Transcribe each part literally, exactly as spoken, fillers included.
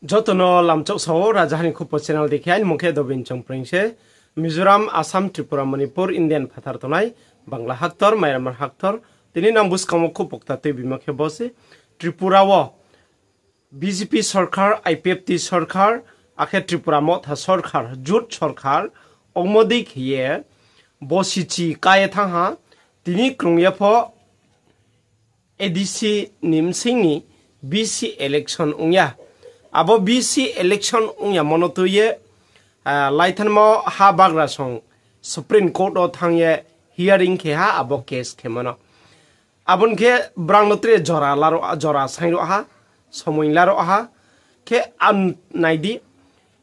Joto no lamchouh sao, Rajaha ni Khupo channel dei khe, aini mung khe Dobin Chongpreng se. Mizoram, Assam, Tripura, Manipur, India ni phathar tongnai Bangla haktor, Myanmar haktor, tini nang buskang wo khupo kta tuibimo khe bo se. Tripura wo B J P sorkar, I P F T sorkar, akhe Tripura Motha sorkar, jut sorkar, ongmo dei khe ye, bo sichi ka ye thanng ha, tini krung ye pho, A D C ni bsing ni B C election ong ya. Abo B C election ong yamo no tui ye, ah, laithanmo ha bagra song Supreme Court wo thanng ye hearing khe ha abo case khemo no. Abo ni khe brang no tre jora laro, jora saing ro ha, somoi laro ha, khe ang nai di,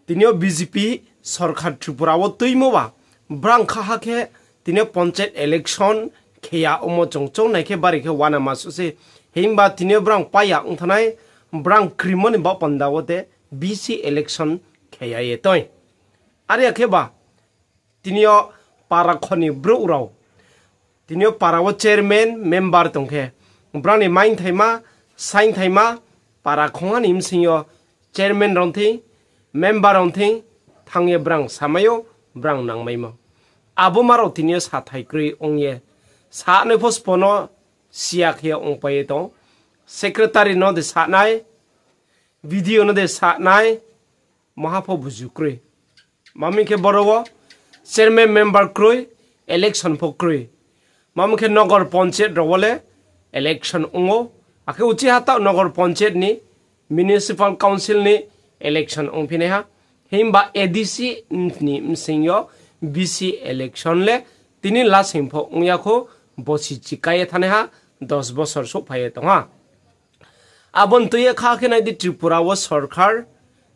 tini yo B J P sorkar Tripura wo tuimo ba, brang kha ha khe tini yo panchayat election khe ya ongmo chung chung nai khe bari khe uanama suh se. Himba tini yo brang pai ya ong thanai, brang krimo ni baoh panda wo te B C election khe ya ye toi. Are ya khe ba, tini yo para kho ni brouh rao, tini yo para wo chairman, member tong khe, brang ni maingthaima, saingthaima, para khongha ni bsing yo chairman rao thing, member rao thing, thanng ye brang samai ou, brang nangmaimo. Abo ma rao tini yo sathai kroi ong ye, sanai pho sbo no siya khe ongpai ye tong. Secretary no de sanai, B D O no de sanai, maha pho buzu kroi. Mami khe boro wo chairman member kroi, election pho kroi. Mami khe nogor panchayat rao wo le election ong ou. Akhe uchi ha taoh nogor panchayat ni, municipal council ni election ongphinaiha. Himba A D C ni bsing yo B C election le tini lasing pho ong ya khou, bo sichi ka ye thanaiha, dos bosor souhphai ye tong ha. Abo ni tui ye kha khe nai di Tripura wo sorkar,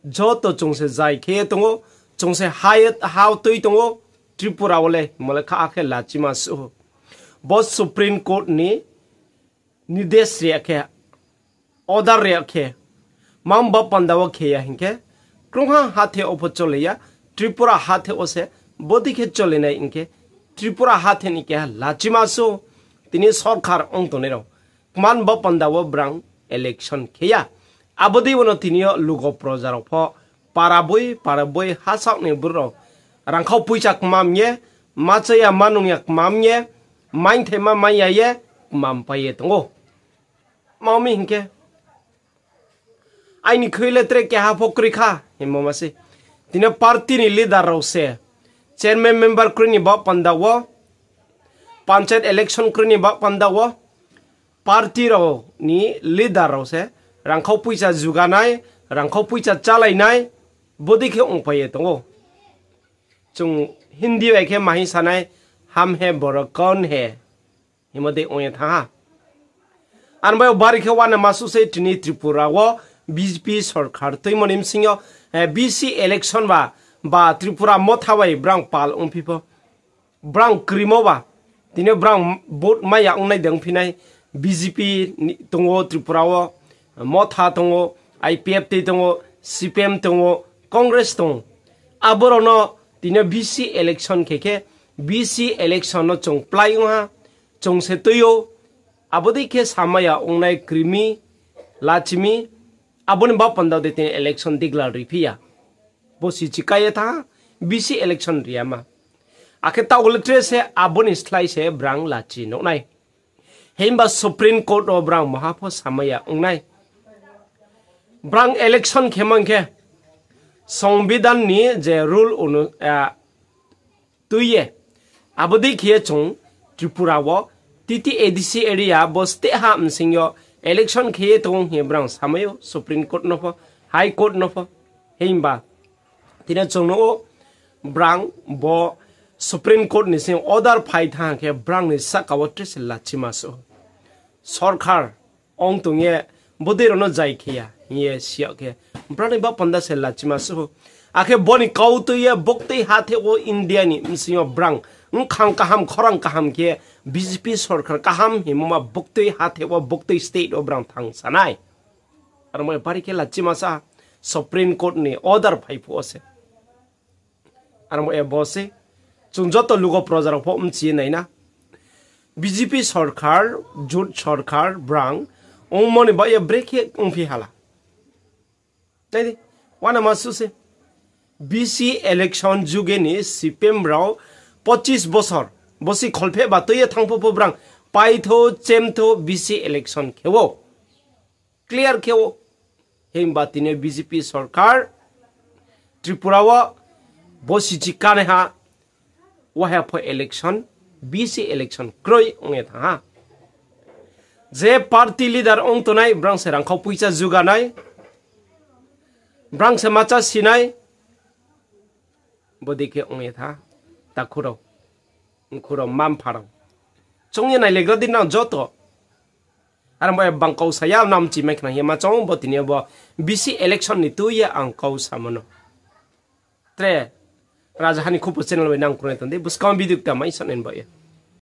joto chung se zai khe ye tong ou, chung se ha ye, ha tui tong ou, Tripura wo le, mo le kha khe lachima suh ou. Bo Supreme Court ni nides ri ya khe, order ri ya khe, mang ba panda wo khe ya hing khe, krungha hathe wo pho chole ya, Tripura hathe wo se, bodei khe chole nai hing khe, Tripura hathe ni keha lachima suh ou, tini sorkar ong tongnai rao. Kman ba panda wo brang election khe ya. Abo dei wo no tini yo lugo proja rao pho para boi, para boi hasaoh ni brouh rao rangkhau poicha kmam ye, ma cha ya ma nung ya kmam ye, maingthaima mai ya ye, kmam pai ye tong ou. Ma mi hing khe, aini khui le tre keha pho kroi kha, hingmo ma se. Tini yo party ni leader rao se, chairman member kroi ni baoh panda wo, panchayat election kroi ni baoh panda wo, party rao ni leader rao se rangkhau poicha juga nai, rangkhau poicha chálai nai, bodei khe ongpai ye tong ou. Chung Hindi bai khe ma hing sa nai, hum hai bura kaun hai, hingmo dei ong ye thanng ha. Ang bai bari khe uanama suh se tini Tripura wo B J P sorkar tuimo ni bsing yo, eh, B C election ba, ba Tripura Motha bai brang pal ongphi pho. Brang krimo ba, tini yo brang vote mai ya ongnai de ongphi nai, B J P ni tong ou Tripura wo, Motha tong ou, I P F T tong ou, C P M tong ou, Congress tong ou. Abo rao no tini yo B C election khe khe, B C election no chung plái ong ha, chung se tui ou, abo dei khe samai ya ongnai krimi, lachimi, abo ni baoh panda de tini election declare riphi ya. Bo sichi ka ye thanng ha, B C election ri ya ma. Akhe taoh le tre se abo ni slái se brang lachi nuh nai. Himba Supreme Court wo brang maha pho samai ya ong nai. Brang election khe mang khe, Songbidhan ni je rule tui ye, abo dei khe ye chung Tripura wo T T A D C area bo state ha bsing yo election khe ye tong ou hing ye brang samai ou Supreme Court no pho, High Court no pho. Himba tini chung nuh ou brang bo Supreme Court ni sing order phai thanng khe brang ni sahka wo tre se lachima suh ou. Sorkar ong tong ye, bodei rao no zai khe ya hing ye si yag khe, brang ni baoh panda se lachima suh ou. Akhe bo ni kau tui ye buktui hathe wo India ni bsing yo brang bkhang kaham, khorang kaham khe B J P sorkar kaham hingmo ma buktui hathe wo buktui state wo brang thanng sa nai. Aro mo bari khe lachima sa Supreme Court ni order phai phuh wo se. Aro mo bo se, chung joto lugo proja rao pho bchi ye nai na. B J P sorkar, jut sorkar, brang ongmo ni baoh ye brekhe ongphi hala. Nai di, Uanama su se. VC election juge ni CPM rao pochis bosor, bosi kholpheh ba tui ye thanng pho pho brang paitho, chemtho VC election khe ou. Clear khe ou. Himba tini BJP sorkar Tripura wo bosi chi kanaiha waha pho election, VC election kroi ong ye thanng ha. Je party leader ong tongnai, brang se rangkhau poicha juga nai, brang se macha si nai, bodei khe ong ye thanng ha. Takhu rao, mkhu rao, mma-mpha rao, choung ye nailegra di nang joto. Are ong bai bang kau sa ya, nang mchi mai khna hing ye ma choung bo tini yo bo VC election ni tui ye ang kau samo no. Tre, Rajaha ni Khupo channel bai nang krungnai tong di, buskang video kta mai sa nai ba ye.